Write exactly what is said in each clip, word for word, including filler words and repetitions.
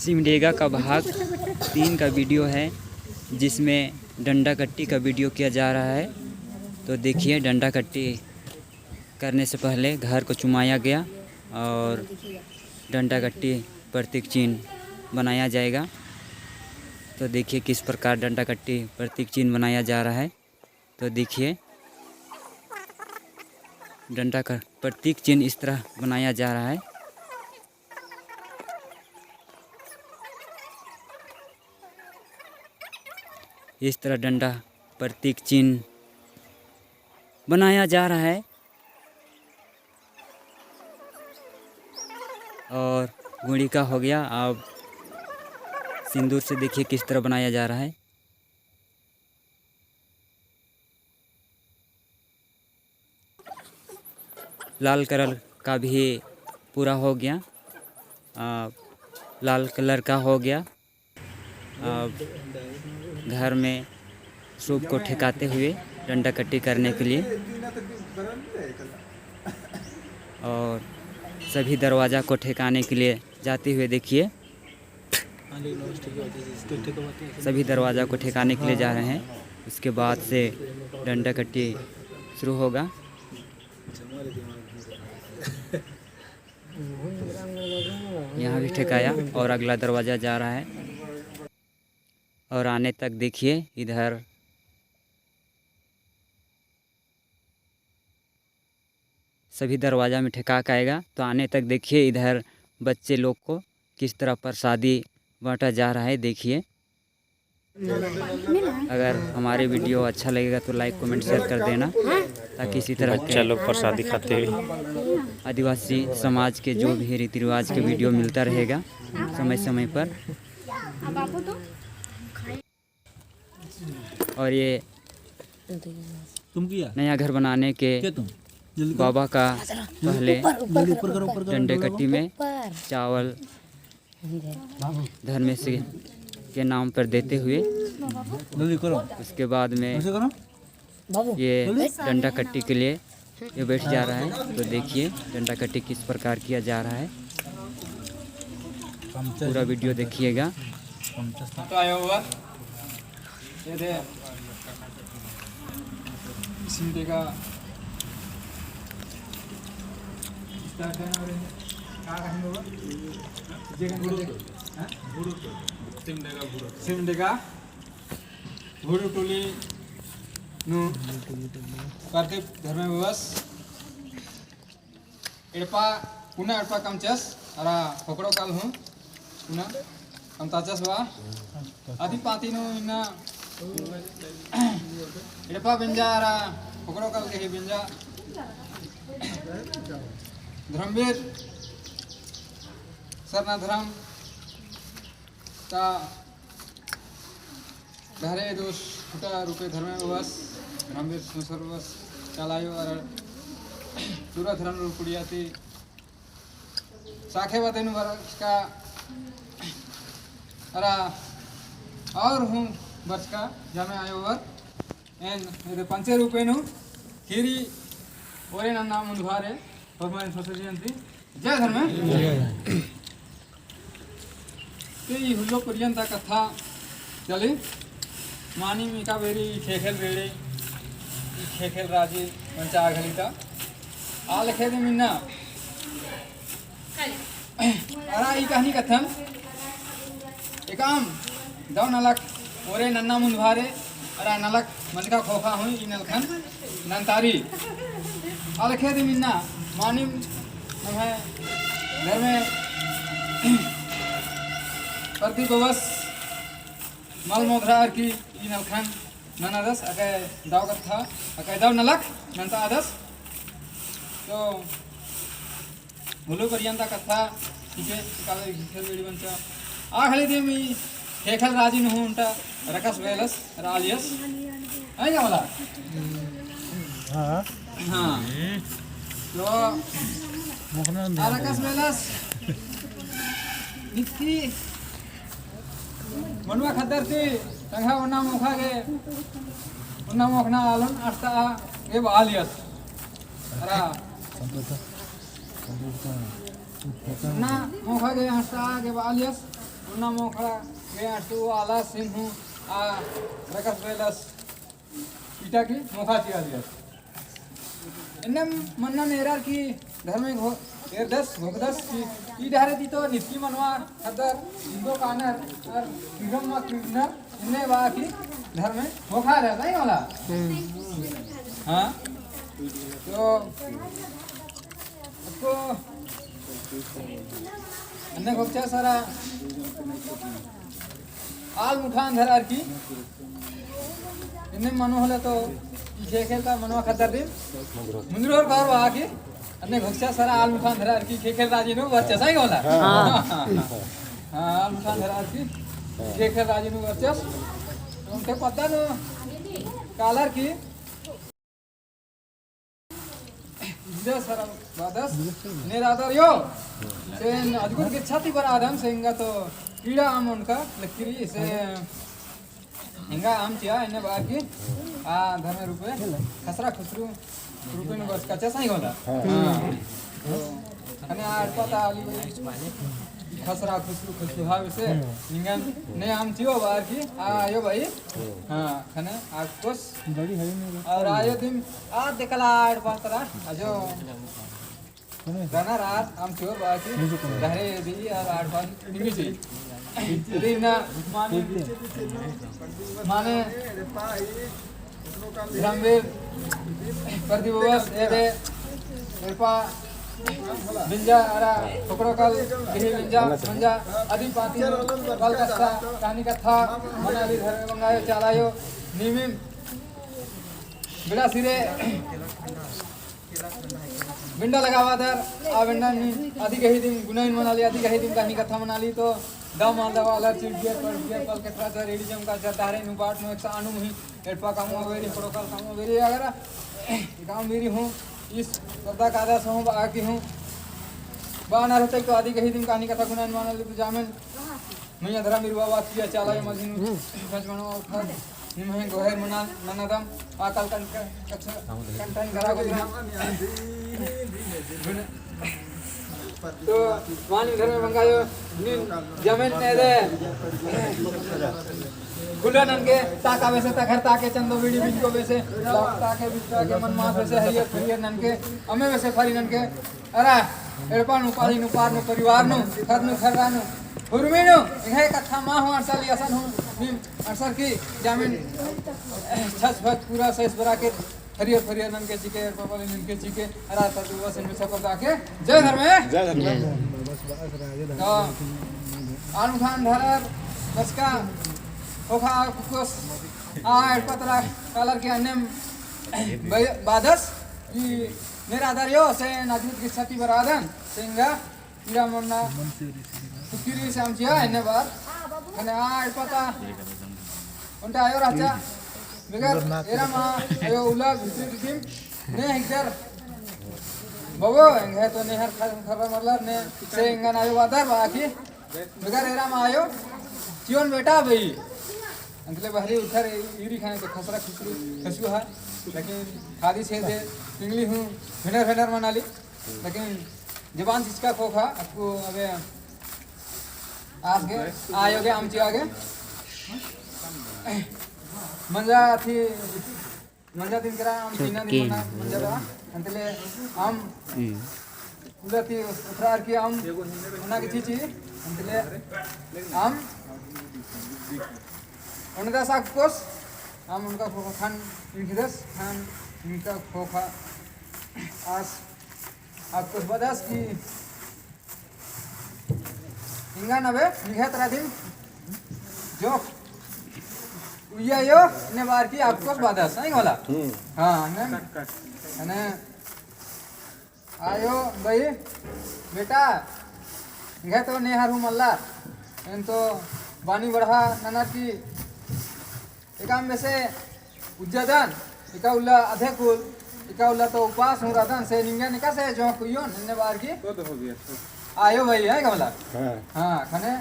सिमडेगा का भाग तीन का वीडियो है, जिसमें डंडा कट्टी का वीडियो किया जा रहा है। तो देखिए, डंडा कट्टी करने से पहले घर को चुमाया गया और डंडा कट्टी प्रतीक चिन्ह बनाया जाएगा। तो देखिए, किस प्रकार डंडा कट्टी प्रतीक चिन्ह बनाया जा रहा है। तो देखिए, डंडा का प्रतीक चिन्ह इस तरह बनाया जा रहा है। इस तरह डंडा प्रतीक चिन्ह बनाया जा रहा है। और गुड़ी का हो गया, अब सिंदूर से देखिए किस तरह बनाया जा रहा है। लाल कलर का भी पूरा हो गया। आ, लाल कलर का हो गया। अब घर में सब को ठेकाते हुए डंडा कट्टी करने के लिए और सभी दरवाज़ा को ठेकाने के लिए जाते हुए देखिए, सभी दरवाज़ा को ठेकाने के लिए जा रहे हैं। उसके बाद से डंडा कट्टी शुरू होगा। यहाँ भी ठेकाया और अगला दरवाज़ा जा रहा है। और आने तक देखिए, इधर सभी दरवाज़ा में ठेका का आएगा। तो आने तक देखिए, इधर बच्चे लोग को किस तरह प्रसादी बांटा जा रहा है, देखिए। अगर हमारे वीडियो अच्छा लगेगा तो like, comment, share कर देना, ताकि इसी तरह बच्चा के लोग प्रसादी खाते हुए आदिवासी समाज के जो भी रीति रिवाज के वीडियो मिलता रहेगा समय समय पर। और ये तुम किया? नया घर बनाने के क्या तुम? जल्दी करो। बाबा का पहले जल्दी ऊपर करो, ऊपर करो, डंडे ऊपर करो। कट्टी में ऊपर। चावल धर्मेश के नाम पर देते हुए जल्दी करो। उसके बाद में ऐसे करो। ये जल्दी। डंडा कट्टी के लिए ये बैठ जा रहा है। तो देखिए डंडा कट्टी किस प्रकार किया जा रहा है, पूरा वीडियो देखिएगा। तो आया हुआ, ये दे, सिमडेगा, इसका क्या नाम है? क्या कहेंगे वो? जे कहेंगे, हाँ? सिमडेगा, सिमडेगा। भूड़ू टोली नू प्रदीप धर्मे बबस एड़पा, पुना एड़पा कमचस, अरा होकड़ो काल हूँ पुना कमताचस बा। अदी पाती नू इन्ना एड़पा बेंजा अरा होकड़ो काल के ही बेंजा धर्मवीर सरना धर्म ता डहरे दोस फुटा रूपे धर्मे बबस, धर्मेस सुसर बबस, चाला आयो अरा चूरा धर्म रूप कुड़िया ती साखे बाते नू बरचका अरा और हूँ बरचका जामे आयो बर। एन एदे पंचे रूपे नू हीरी ओरे नन्ना मुंदभारे, होरमर एन सोचे जयंती। जय धर्मे। ते ई हुल्लो परियंता कत्था चली। मानिम एका बेरी खेखेल बेड़े, ई खेखेल राजी मंचा आघली ता। आ लेखे दे मिन्ना। अरा ई कहानी कत्थन। एकाम दव नलख ओरे नन्ना मुंदभारे, अरा नलख मंजका खोखा हुई ई नलखन नन्तारी। आ लेखे दे मिन्ना मानिम नम्है धर्मे प्रदीप बबस मल मोधरा अरकी ई नलखन ननादस अकय दव कत्था, अकय दव नलख नन्तादस। तो हुल्लो परियंता कत्था, ठीक है, काले खेल बेड़ी मंचा। आघली दिम ई खेखेल राजी नू हूँ ओन्टा रकस बेलस, अरा आलियस। है का मला? हाँ। हाँ। तो आ रकस बेलस। नित्ती। मनुआ खद्दर ती, तंग्है ओन्ना मोखा गे, ओन्ना मोखना आलन अट्टा आ गे बालियस। अरा। ओन्ना मोखा गे अट्टा आ गे बालियस। उन्ना मोखा गे अंटू आला सिन हूँ आ रकस बेलस ईटा की मोखा चिआ लियस। एन्ने मन्ना नेरर की धर्मे घो-, एरदस, घोखदस की ई डहरे ती तो नितकी मनवा खद्दर, इनको कानर, और किरम मा किरनर, इन्ने बा की धर्मे घोखा रहता ही वाला। हम्म। हाँ। तो अक्कु अन्ने घोखचा सरा आल मुठान धरर की इन्ने मनो होले तो ई खे खेलता मनवा खद्दर दिम मुंजरोर कर बा की अन्ने घोखचा सरा आल मुठान धरर की खे खेल राजी नू बरचस आई होला। हाँ। हाँ, आल मुठान धरर की खे खेल राजी नू बरचस। उनके पद्दा नू कालर की इन्दा सरा बादस नेर आदर यो। सेन अजगुन गे छाती पर आदम से एंगा तो कीड़ा आम उनका लकीरी से एंगा आम चिआ इन्ने बार की आ धर्मे रूपे खसरा खुसरू रूपे नू बरचस कच्चा सही होला। हाँ। हाँ। तो खने आ एड़पा ता आली भाई खसरा खुसरू खुसरू हा वैसे निंगन ने आम चिओ बार की आ आयो भाई। हाँ, खने आ कोस बड़ी है नहीं। और आयो दिन आ देखला आड़ पातरा अजो रनर आर आम चिओ बाकी डहरे दी और आड़ पात निमी ची। दिन ना माने माने धर्मवीर प्रदीप बस एदे एड़पा बिंजा अरा पकड़ो कल बिही बिंजा मंजा अदी पाती कल कस्सा कहानी कत्था मनाली धर्मे बंगायो चालायो नीमिम बिड़ा सिरे बिंडा लगावादर, आ बिंडा नी, अदी गही दिम गुनाइन मनाली, अदी गही दिम कहानी कत्था मनाली, तो दव मालदा वाला चिड़िया, पड़िया, पल कतरा चर, एड़ी जम का चर, डहरे नू बाट नू एक सानू ही, एड़पा कामो बेरी, पड़ोकल कामो बेरी, अगर गाँव मेरी हूँ, इस पद्दा कादा से हूँ, बा की हूँ, बा ना रहते तो अदी गही दिम कहानी कत्था गुनाइन मनाली, तो जामिन, मइय्याँ धर्मवीर बाबा चिआ चाला मझी नू, हम्म। खच मनो और खच, निम्है गोहर मना ननदम, आकल कन-, कच्छ, कंठन गरा गुजरा। तो, मानी धर्मे बंगायो, नीन जमीन ने दे। खुला ननके, ताका बेसे, तखर ताके, चंदो बीड़ी बिचको बेसे, लौक ताके, बिचको ताके, मन मास बेसे, हरियर, हरियर ननके, अमे बेसे, फरी ननके, अरा, एड़पा नू, पाली नू, पार नू, परिवार नू, खर नू, खर्रा नू, हुरमी नू, एंग्है कत्था मा हूँ अंड़सर लियासन हूँ, नीम अंड़सर की जामिन, छस भत पूरा सैस बरा के, हरियर फरियर ननके चिके, एड़पा पाली ननके चिके, अरा, तर दुआ से मिसा को गाके, जय धर्मे। जय धर्मे। तो, आलम खान धरर, बसका, खोखा, कुकोस, आ, एड़पा तरा, कालर के अन्नेम, बै-, बादस, ई, मेरा आदर यो, से नाजूत की छाती बरादन, सेंगा, कीड़ा मोन्ना, सुकिरी से आम चिआ, एन्ने बार, खने आ, एड़पा ता, ओन्टा आयो रहचा, बेगर, एरा मा, आयो उला, भितरी टिटिम, ने हिकदर, बबो, एंग्है तो नेहर खर-, खर्रा मरलर, ने, से एंगन आयो बादर, बाकी, बेगर एरा मा आयो, चिओन बेटा बई। अंतले बहरी उठर ईरी खाने तो खसरा खुसरू खसू हा। लेकिन खादी छे दे, पिंगली हूँ, भेनर भेनर मनाली। लेकिन जबान चिचका खोखा, अक्कु अबे आस गे, आयो गे, आम चिआ गे। मंजा थी मंजा दिन केरा आम तीना दिन मना मंजा रआ। अंतले आम हम्म। उला ती उतरार की आम मना की चीची। अंतले आम ओनदा साग कोस आम उनका खोखा खान इंखिदस खान इनका खोखा आस आग कोस बदस की इंगा नबे, निंग्है तरा दिम जोक उइया यो, ने बार की आग कोस बादस, नहीं होला? हम्म। हाँ, ने, ने, आयो, बई, बेटा, निंग्है तो नेहर हूँ मल्ला, एन तो बानी बढ़ा ननर की एका बेसे उज्जादन, एका उल्ला अधे कुल, एका उल्ला तो उपास हूँ रअदन, से निंगन एका से जोंक उइयोन, एन्ने बार की? तो तो हो गया, तो। आयो भाई, है कमला? हाँ। हाँ, खने,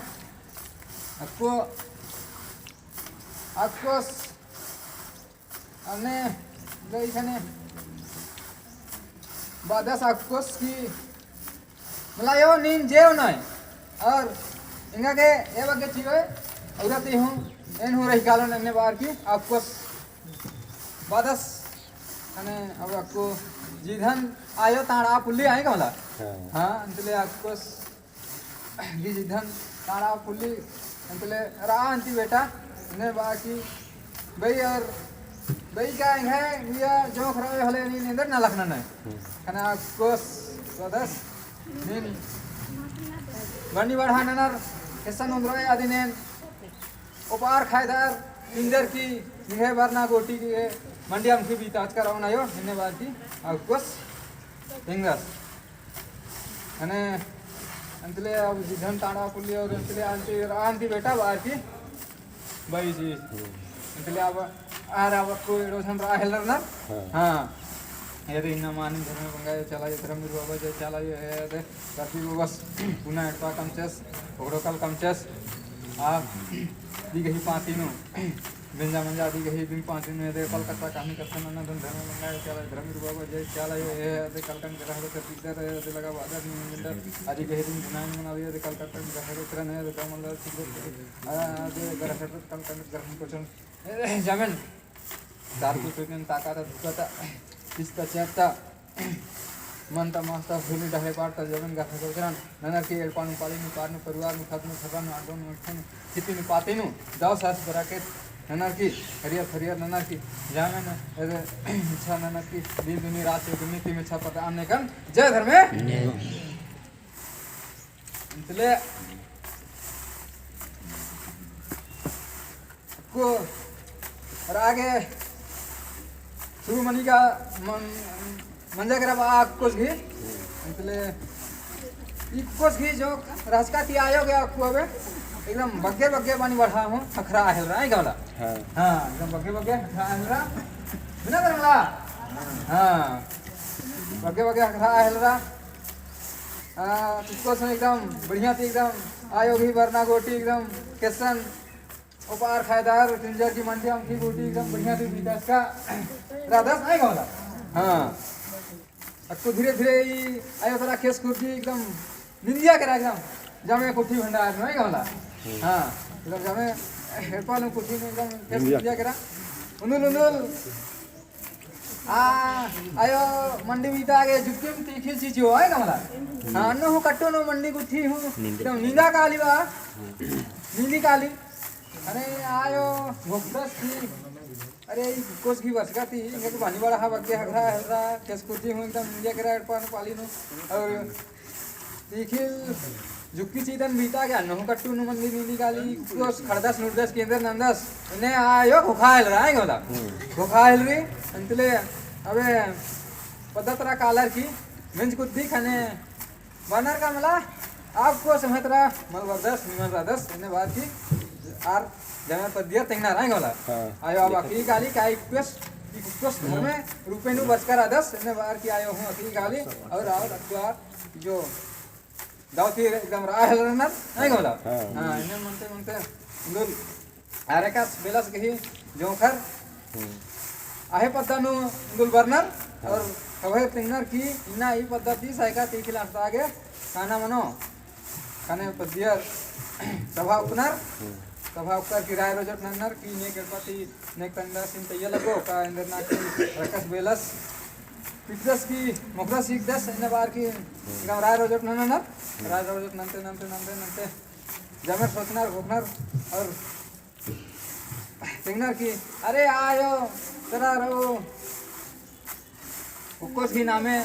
अक्को, अक्कोस, अन्ने, गई खने, बादस अक्कोस की, मला यो नीन जेव नय। और एंगा गे ए बग्गे चिओय, औरत ही हूँ, एन हूँ रही कालोन एन्ने बार की, अक्कोस बअदस, अने अब अक्कु जिधन आयो ताड़ा पुल्ली आए का मला? हाँ। हाँ, अंतले अक्कोस गी जिधन ताड़ा पुल्ली, अंतले रआ अन्ती बेटा, ने बआ की बई और बई का एंग्है गुइया जोंख़ रओय होले नीन एन्देर नलख ननय। हम्म। ख़ने अक्कोस बअदस नीन बनी बढ़ा ननर, ख़ेस्सन ओन्दरओय अदिन एन ओपार ख़ायदर, एन्देर की निंग्है बरना गोटी की मंडिया अमख़ी बीताचका रओन आयो, एन्ने बार की अक्कोस तेंगदस। अने अंतले अब जिधन ताड़ा पुल्ली और अंतले अन्ती, अन्ती बेटा बार की बई जी। हम्म। अंतले अब आर अब कोई एड़ो झन रआ हेलरनर। हाँ। हाँ। ये रे इन्ना मानिम धर्मे बंगा ये चाला ये धर्मे बाबा जय चाला ये है दे। करती वो बस पुना एड़पा कमचस, ओगड़ो कल कमचस। आ दी गही पाती नू। बेंजा मंजा दी गही बिन पाती नू ये दे कल कत्ता कामी कत्ता नन्ना धन धर्मे बंगा ये चाला ये धर्मे बाबा जय चाला ये है दे कल कम ग्रह दे करती दे रे दे लगा बादर नी मंडर। आदि गही दिन गुनान मना ये दे कल कत्ता ग्रह दे तरह ने दे कमल दे सिगरेट आ, दे ग्रह दे कल कम ग्रह को चल। जमेन। दारू को पेटन ताका ता धुका ता, पिस्ता चेप ता, मन ता मास्ता होली डहरे पार ता जमेन गाथा गोचरन, ननर की एड़पा नू पाली नू पार नू परिवार नू खत नू खबा नू आगो नू अठन, खिती नू पाती नू, दव सास बरा के, ननर की, हरियर हरियर ननर की, जमेन, एदे, इच्छा ननर की, दिन दुनी रात दुनी ती में छा पता आने कन, जय धर्मे। जय। इतले को और आगे शुरू मनी का मन, मंजा करा बा अक्कोस घी। इतले इक्कोस घी जो राजका ती आयो गया अक्कु अबे एकदम बग्गे बग्गे पानी बढ़ा हूँ, खखरा हेलरा, आई गवला। हाँ। हाँ, एकदम बग्गे बग्गे खखरा हेलरा। बिना करमला। हाँ। बग्गे बग्गे खखरा हेलरा। आ, इक्कोस एकदम बढ़िया ती एकदम आयो घी बरना गोटी एकदम केसन ओपार खायदार, टिंजर की मंडी अमख़ी गोटी एकदम बढ़िया ती बीताचका रअदस, आई गवला। हाँ। अक्कु धीरे धीरे ई आयो तरा केस कुर्सी एकदम निंदिया केरा एकदम। जमे कुट्ठी भंडार, आई गवला। हाँ। एकदम जमे एड़पा नू कुट्ठी में एकदम केस निंदिया। निंदिया केरा। उन्दुल, उन्दुल। आ, आयो मंडी बीता गे जुक्किम तीखिल चीजो, आई गवला। हाँ, अन्नु हूँ कट्टो नू मंडी गुट्ठी हूँ। एकदम निंदा काली बा। निंदी काली। अरे आयो, भोक्तस की। अरे, ई कुक्कोस घी बरचका ती, इंगे तो पानी बड़ा हा बग्गे हखरा हेलरा, केस कुर्सी हूँ एकदम निंदिया केरा एड़पा नू पाली नू। और तीखिल जुक्की चीदन बीता गे, अन्नु हूँ कट्टो नू मंडी निंदी काली, कुक्कोस खड़दस नुड़दस केंदर नंदस, इन्ने आयो घोखा हेलरा, आई गवला। हम्म। घोखा हेलरी, अंतले, अबे, पद्दा तरा कालर की, मेंज कुद्दी ख़ने, बअनर का मला, अक्कोस एम्है तरा मल बरदस, निमन रअदस, इन्ने बार की आर जमे पद्दियर तेंगनर, आई गवला। हाँ। आयो अब अख़ी काली का ई कुक्कोस, ई कुक्कोस धर्मे रूपे नू बरचका रअदस, इन्ने बार की आयो हूँ अख़ी काली, और, और अक्कु आर जो दव ती एकदम रआ हेलरनर, आई गवला। हाँ। हाँ, इन्ने मनते, मनते, उन्दुल आर एकासे बेलस गही जोंख़र। हम्म। आहे पद्दा नू उन्दुल बरनर, हाँ। और खबहेर तेंगनर की इन्ना ई पद्दा ती सायका तीखिल अख़ता गे काना मनो। ख़ने पद्दियर सभा उकनर, हम्म। सभा उकर की राय रोजट नन्नर की नेक एड़पा ती नेक तंगदासिन तैया लगो, का एन्देर ना की रकस बेलस, पिटदस की मोख़दस हिकदस, इन्ने बार की हम्म। एकदम राय रोजट नन्नर, हम्म। राय रोजट नन्ते, नन्ते, नन्ते, नन्ते, जमेर सोचनर, घोखनर, और तेंगनर की, अरे आयो, तरा रओ। कुक्कोस घी नामे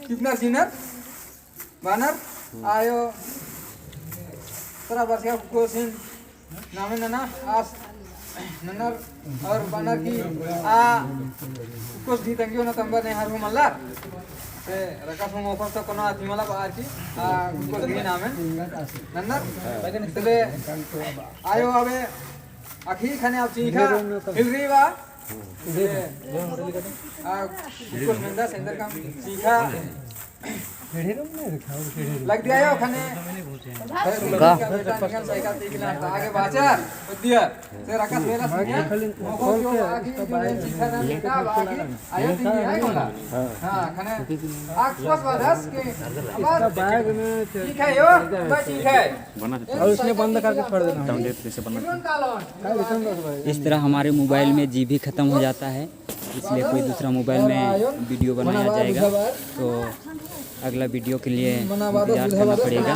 किपनर चिनर, बअनर, आयो, तरा बरचका कुक्कोसिन नामे नना, आस ननर, और बअनर की, आ, कुक्कोस घी तंग्यो ना तम्बर ने हर हूँ मल्ला। ते रकस हूँ मोख़स तो कोनो अथी मला बार की, आ, कुक्कोस घी नामे नन्नर। तबे आयो अबे अख़ी ख़ने अब चींख़ा हिलरी बा। आ, कुक्कोस मेंदस एन्देर कम चींख़ा लग दिया यो खने। का? साइकिल दिखला, आगे बाचा, दिया। से रखा मेरा सीनियर। मोको जो आगे जो है, सीधा ना बेटा, आगे। आया तीन है बोला। हाँ, खने। आग पास वादस के। ठीक है यो, बस ठीक है। और उसने बंद करके छोड़ देना। इस तरह हमारे मोबाइल में जीबी ख़त्म हो जाता है, इसलिए कोई दूसरा मोबाइल में वीडियो बनाया जाएगा। तो अगला वीडियो के लिए इंतज़ार करना पड़ेगा,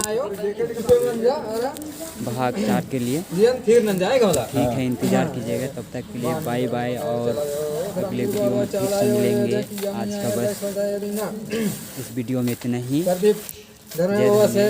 भाग चार के लिए। ठीक है, इंतज़ार कीजिएगा। तब तक के लिए बाय बाय, और अगले वीडियो में फिर से मिलेंगे। आज का बस इस वीडियो में इतना ही। जय धर्मेश।